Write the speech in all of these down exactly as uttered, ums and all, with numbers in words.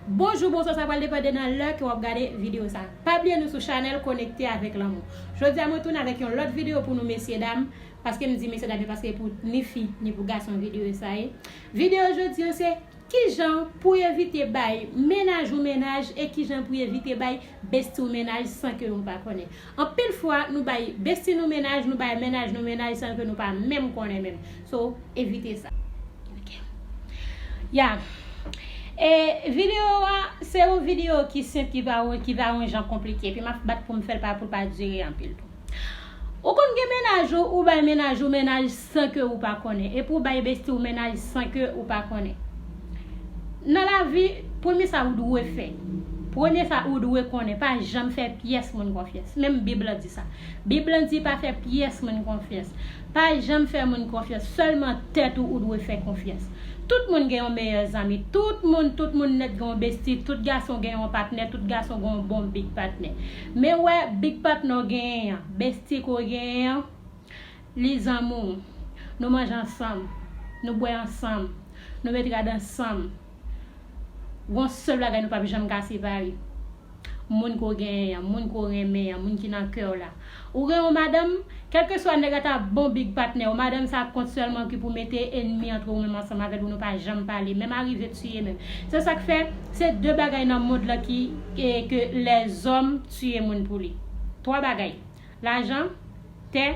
Bonjou, bonswa, sa pral depann de nan lè ke w ap gade videyo sa. Pa bliye nou sou chanèl Konekte avèk Lanmou. Jodi a mwen tounen avèk yon lòt videyo pou nou mesye dam, paske m di mesye dam, paske pou ni fi, ni pou gason videyo sa ye. Videyo jodi an se kijan pou evite bay mennaj ou mennaj e kijan pou evite bay besti w mennaj san ke ou pa konnen. Anpil fwa, nou bay besti nou mennaj, nou bay mennaj nou mennaj san ke nou pa menm konnen menm. So, evite sa. Ok. Ya. E videyo a, se yon videyo ki senp, ki pa, ki pa yon jan konplike. Epi m ap bat pou m fè l pa, pou l pa dire anpil tou. Ou konn gen mennaj ou, ou bay mennaj ou mennaj san ke ou pa konnen. Epi ou bay besti ou mennaj san ke ou pa konnen. Nan lavi, premye sa ou dwe fè. Premye sa ou dwe konnen, pa janm fè pyès moun konfyans. Menm Bib la di sa. Bib la di pa fè pyès moun konfyans. Pa janm fè moun konfyans, sèlman tèt ou ou dwe fè konfyans. Tout moun gen yon meyè zanmi. Tout moun, tout moun nèt gen yon besti. Tout gason gen yon patnè. Tout gason gen yon bon big patnè. Men wè, big patnè w genyen an, besti ke w genyen an, li zanmi w. Nou manje ansanm. Nou bwè ansanm. Nou met rad ansanm. Gon sèl bagay nou p ap janm ka separe. Moun ke w genyen an, moun ke w renmen an, moun ki nan kè w la. Ou gen yon madanm, kèlkeswa nèg la ta bon big patnè w, madanm sa kont sèlman ki pou mete enmi antre ou menm ansanm avè l pou nou pa janm pale, menm arive tiye menm. Se sa k fè, se de bagay nan mond lan ki, ke, ke lèzòm tiye moun pou li. Twa bagay. Lajan, tè,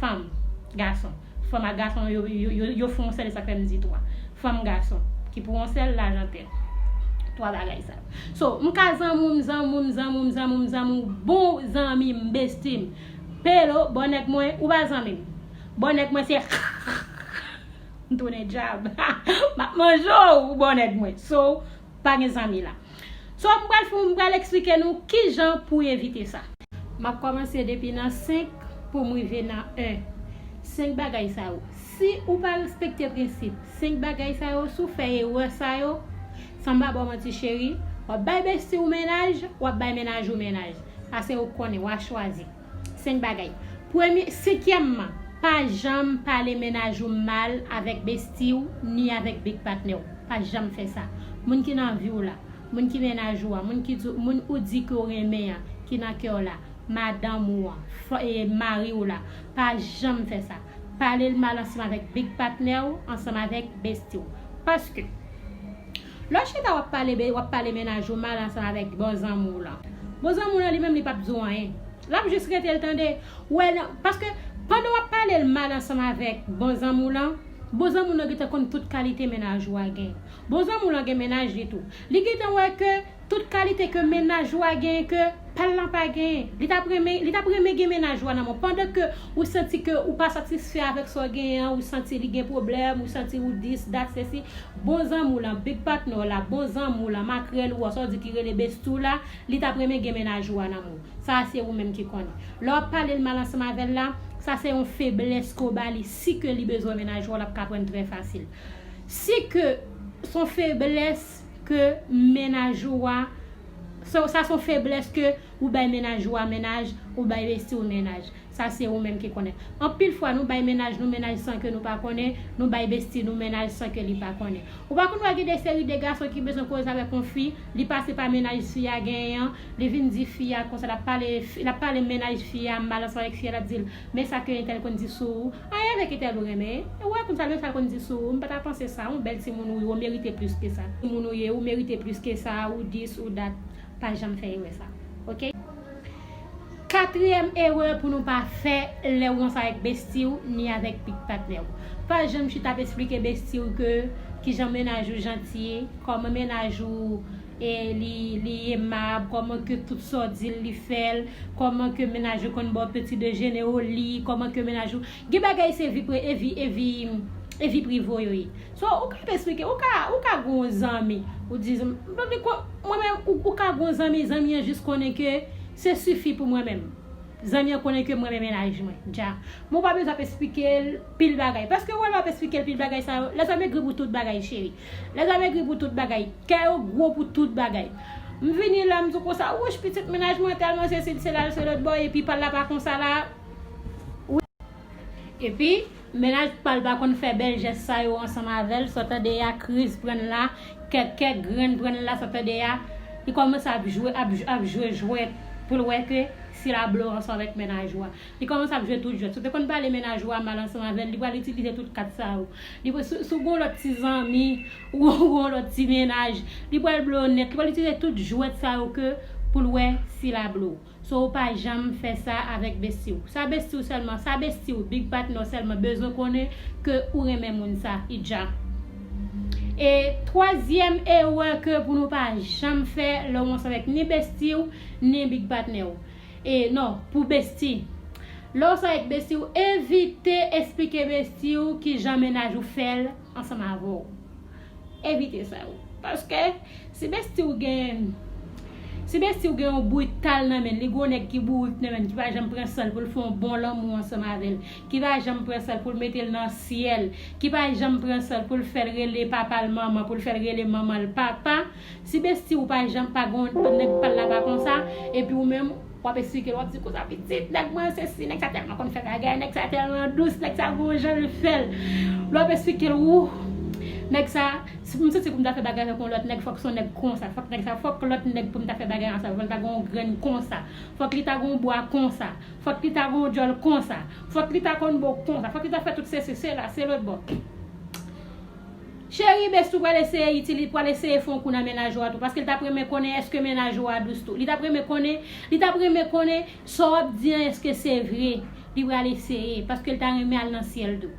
fanm, gason. Fanm ak gason yo, yo, yo, yo fè yon sèl, e sa k fè m di twa. Fanm, gason, ki pou yon sèl, lajan, tè. Twa bagay sa yo. So, m ka zanmi w, m zanmi w, m zanmi w, m zanmi w, m zanmi w, bon zanmi m, besti m. Pelo, bon nèg mwen, ou pa zanmi m. Bon nèg mwen se m tounen dyab. M ap manje w, ou bon nèg mwen. So, pa gen zanmi la. So, m pral fè, m pral eksplike nou kijan pou evite sa. M ap kòmanse depi nan senk pou m rive nan en. Senk bagay sa yo. Si ou pa respekte prensip senk bagay sa yo, si w fè erè sa yo, san m pa ba w manti cheri, w ap bay besti w mennaj, w ap bay mennaj ou mennaj. Sa se ou k konnen, w a chwazi. Senk bagay. Premye, senkyèmman, pa janm pale mennaj ou mal avèk besti w, ni avèk big patnè w. Pa janm fè sa. Moun ki nan vi w la, moun ki mennaj ou a, moun ki di, moun ou di ke w renmen an, ki nan kè w la, madanm ou an, f-, e, mari w la, pa janm fè sa. Pale l mal ansanm avèk big patnè w, ansanm avèk besti w. Paske, lè w chita w ap pale, be-, w ap pale mennaj ou mal ansanm avèk bon zanmi w lan. Bon zanmi w lan li menm li p ap di w anyen. L ap jis rete l tande. Wè, nan, paske pandan w ap pale l mal ansanm avèk bon zanmi w lan, bon zanmi w lan gentan konn tout kalite mennaj ou a gen. Bon zanmi w lan gen mennaj li tou. Li gentan wè ke tout kalite ke mennaj ou a genyen ke pa l lan pa genyen. Li t ap renmen, li t ap renmen gen mennaj ou a nan men w. Pandan ke ou santi ke ou pa satisfè avèk sa w genyen an, ou santi li gen pwoblèm, ou santi ou dis, dat, sesi, bon zanmi w lan, big patnè w la, bon zanmi w lan, makrèl ou a, sa w di ki rele besti w la, li t ap renmen gen mennaj ou a nan men w. Sa se ou menm ki konnen. Lè w ap pale l mal ansanm avè l la, sa se yon feblès ke w ba li. Si ke li bezwen mennaj ou a, l ap ka pran l trè fasil. Si ke s on feblès ke mennaj ou a, sa, sa s on feblès ke ou bay mennaj ou a mennaj, ou bay besti w mennaj. Sa se ou menm ki konnen. Anpil fwa nou bay mennaj nou mennaj san ke nou pa konnen, nou bay besti nou mennaj san ke li pa konnen. Ou pa konn wè gen de seri de gason ki bezwen koze avèk yon fi, li pase pa mennaj fi a genyen an, li vin di fi a konsa, l ap pale, l ap pale mennaj fi a mal ansanm avèk fi a, l ap di l, men sa ke entèl konn di sou ou, anyen avèk entèl ou renmen, ou wè konsa, men sa l konn di sou ou, m pa ta panse sa, yon bèl timoun ou ye, ou merite plis ke sa. Timoun ou ye, ou merite plis ke sa, ou dis, ou dat, pa janm fè erè sa. Ok? Katriyèm erè pou nou pa fè lè ou ansanm avèk besti w ni avèk big patnè w. Pa janm chita ap eksplike besti w ke kijan mennaj ou janti, kòman mennaj ou, e, li, li emab, kòman ke tout sa w di l, li fè l, kòman ke mennaj ou konn ba w peti dejene o li, kòman ke mennaj ou, gen bagay se vi pri-, e vi, e vi, e vi prive w yo ye. So, ou ka ap eksplike, ou ka, ou ka gen yon zanmi, ou di, m, m, mwen menm, ou, ou ka gen yon zanmi, zanmi an jis konnen ke se sifi pou mwen menm. Zanmi an konnen ke mwen renmen mennaj mwen, dja. Men w pa bezwen ap eksplike l pil bagay. Paske wè lè w ap eksplike l pil bagay sa yo, lèzòm egri pou tout bagay, cheri. Lèzòm egri pou tout bagay. Kè yo gwo pou tout bagay. M vini la, m di w konsa, wouch, pitit mennaj mwen tèlman sesi, l sela, l se lòtbò, epi pa l la pa konsa la. Epi, mennaj pa l pa konn fè bèl jès sa yo ansanm avè l, sa w tande a, kriz pran l la, kèk, kèk grenn pran l la, sa w tande a, li kòmanse ap jwe, ap, ap jwe jwèt pou l wè ke si l a blow ansanm avèk mennaj ou a. Li kòmanse ap jwe tout jwèt. Si w te konn pale mennaj ou a mal ansanm avè l, li pral itilize tout kat sa yo. Li, si, si w gen yon lòt ti zanmi, ou, ou yon lòt ti mennaj, li pral blow nèt. Li pral itilize tout jwèt sa yo ke pou l wè si l a blow. So, ou pa janm fè sa avèk besti w. Sa besti w sèlman, sa besti w, big partner w sèlman bezwen konnen ke ou renmen moun sa, i dja. E twazyèm erè ke pou nou pa janm fè lè w ansanm avèk ni besti w, ni big partner w. E non, pou besti. Lè w ansanm avèk besti w, evite esplike besti w kijan mennaj ou fè l ansanm avè w. Evite sa yo. Paske si besti w gen, si besti w gen yon brital nan men l, li gen yon nèg ki bourik nan men l, ki pa janm pran san l pou l fè yon bon lanmou ansanm avè l, ki pa janm pran san l pou l mete l nan syèl, ki pa janm pran san l pou l fè l rele papa l manman, pou l fè l rele manman l papa, si besti w pa janm pa gen yon nèg pa l la pa konsa, epi ou menm, w ap esplike l, w ap di konsa, pitit, nèg mwen sesi, nèg sa tèlman konn fè bagay, nèg sa tèlman dous, nèg sa gon jan l fè l. Lè w ap esplike l, ou, nèg sa, si pou m santi pou m ta fè bagay avèk yon lòt nèg, fòk se yon nèg konsa, fòk nèg sa, fòk lòt nèg pou m ta fè bagay ansanm, fòk l ta gen yon grenn konsa, fòk li ta gen yon bwa konsa, fòk li ta gen yon djòl konsa, fòk li ta konn bo konsa, fòk li ta fè tout sesi, sela, se lòt bò. Cheri, besti w pral eseye itili, pral eseye fè yon kou nan mennaj ou a tou, paske l t ap renmen konnen èske mennaj ou a dous tou. Li t ap renmen konnen, li t ap renmen konnen sa w ap di an èske se vre. Li pral eseye, paske l ta renmen al nan syèl tou.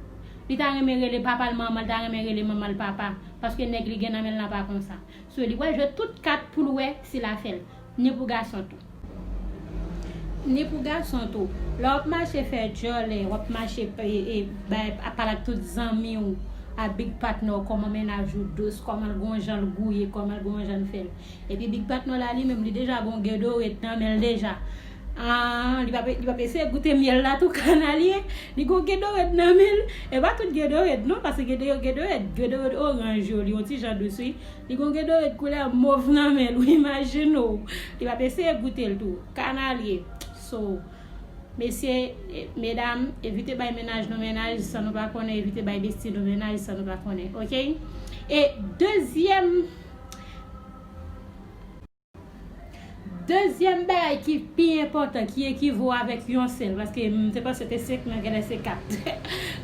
Li ta renmen rele papa l manman, li ta renmen rele manman l papa, paske nèg li gen nan men l lan pa konsa. So, li pral jwe tout kat pou l wè si l a fè l. Ni pou gason tou. Ni pou gason tou. Lè w ap mache fè djòlè, w ap mache e, e, bay, ap pale ak tout zanmi w, ak big partner w, kòman mennaj ou dous, kòman l gon jan l gouye, kòman l gon jan l fè l. Epi big partner w la li menm, li deja gon Gatorade nan men l deja. Ah, li p ap, li p ap eseye goute myèl la tou, kanalye. Li gon Gatorade nan men l. E pa tout Gatorade non, paske Gatorade, Gatorade, Gatorade oranj yo, li yon ti jan dous wi. Li gon Gatorade koulè mov nan men l, ou imajine w. Li p ap eseye goute l tou. Kanalye. So, mesye, e, medam, evite bay mennaj nou mennaj san nou pa konnen, evite bay besti nou mennaj san nou pa konnen, oke? E dezyèm, dezyèm bagay ki pi enpòtan, ki ekivo avèk yon sèl, paske m te panse te senk, men genlè se kat.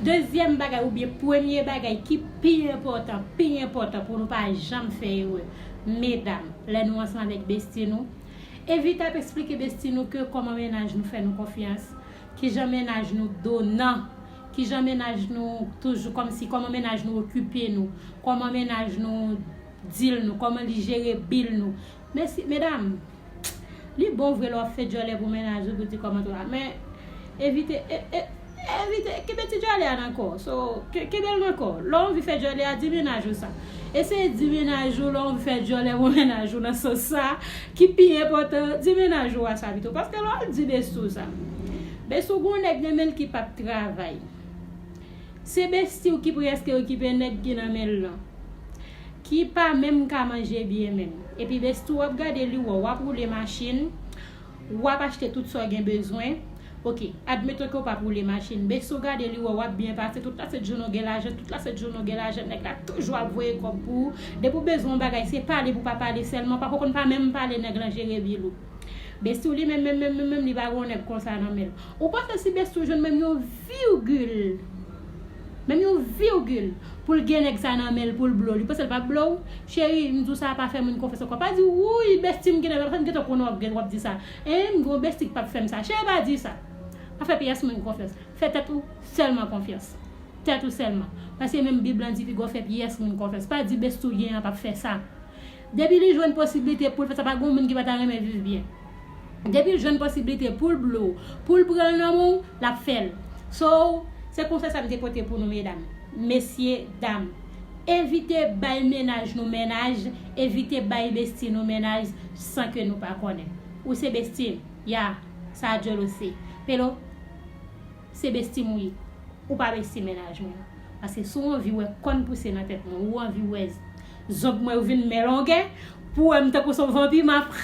Dezyèm bagay oubyen premye bagay ki pi enpòtan, pi enpòtan pou nou pa janm fè erè, medam, lè nou ansanm avèk besti nou, evite ap esplike besti nou ke kòman mennaj nou fè nou konfyans, kijan mennaj nou donan, kijan mennaj nou toujou kòmsi, kòman mennaj nou okipe nou, kòman mennaj nou deal nou, kòman li jere bil nou. Men si, medam, li bon vre lè w ap fè djòlè pou mennaj ou, pou di kòman tou la, men evite, e, e, evite, kenbe ti djòlè a nan kò w. So, ke, kenbe l nan kò w. Lè w anvi fè djòlè a, di mennaj ou sa. Eseye di mennaj ou, lè w anvi fè djòlè pou mennaj ou nan sans sa, ki pi enpòtan, di mennaj ou a sa pito. Paske lè w al di besti w sa, besti w gon nèg nan men l ki p ap travay. Se besti w ki prèske okipe nèg ki nan men l lan. Ki pa menm ka manje byen menm. Epi besti w ap gade li wè w ap woule machin, w ap achte tout sa w gen bezwen. Oke, admeton ke w p ap woule machin. Besti w gade li wè w ap byen pase, tout lasent jounen w gen lajan, tout lasent jounen w gen lajan, nèg la toujou ap voye kòb pou ou. Depi w bezwen yon bagay, se pale pou pa pale sèlman, pako konn pa menm pale nèg lan jere bil ou. Besti w li menm, menm, menm, menm, menm, li pa gen yon nèg konsa nan men l. Ou panse si besti w jwenn menm yon vigil, menm yon vigil, pou l gen nèg sa nan men l, pou l blow, li panse l p ap blow? Cheri, m di w sa, pa fè moun konfyans ankò. Pa di, wouy, besti m gen nan men, paske m gentan konnen w ap gen, w ap di sa. En, m gen yon besti k p ap fè m sa. Cheri, pa di sa. Pa fè pyès moun konfyans. Fè tèt ou sèlman konfyans. Tèt ou sèlman. Paske menm Bib lan di piga w fè pyès moun konfyans. Pa di besti w gen an p ap fè sa. Depi li jwenn posiblite pou l fè sa, pa gen moun ki pa ta renmen viv byen. Depi l jwenn posiblite pou l blow, pou l pran l nan men w, l ap fè l. So, se konsèy sa m te pote pou nou, medam. Mesye, dam, evite bay mennaj nou mennaj, evite bay besti nou mennaj san ke nou pa konnen. Ou se besti m, ya, sa djòl ou se. Pelo, se besti m ou ye. Ou pa besti mennaj mwen. Paske si w anvi wè kòn pouse nan tèt mwen, ou anvi wè zong mwen yo vin men longè, pou w wè m tankou se yon vanpi, m ap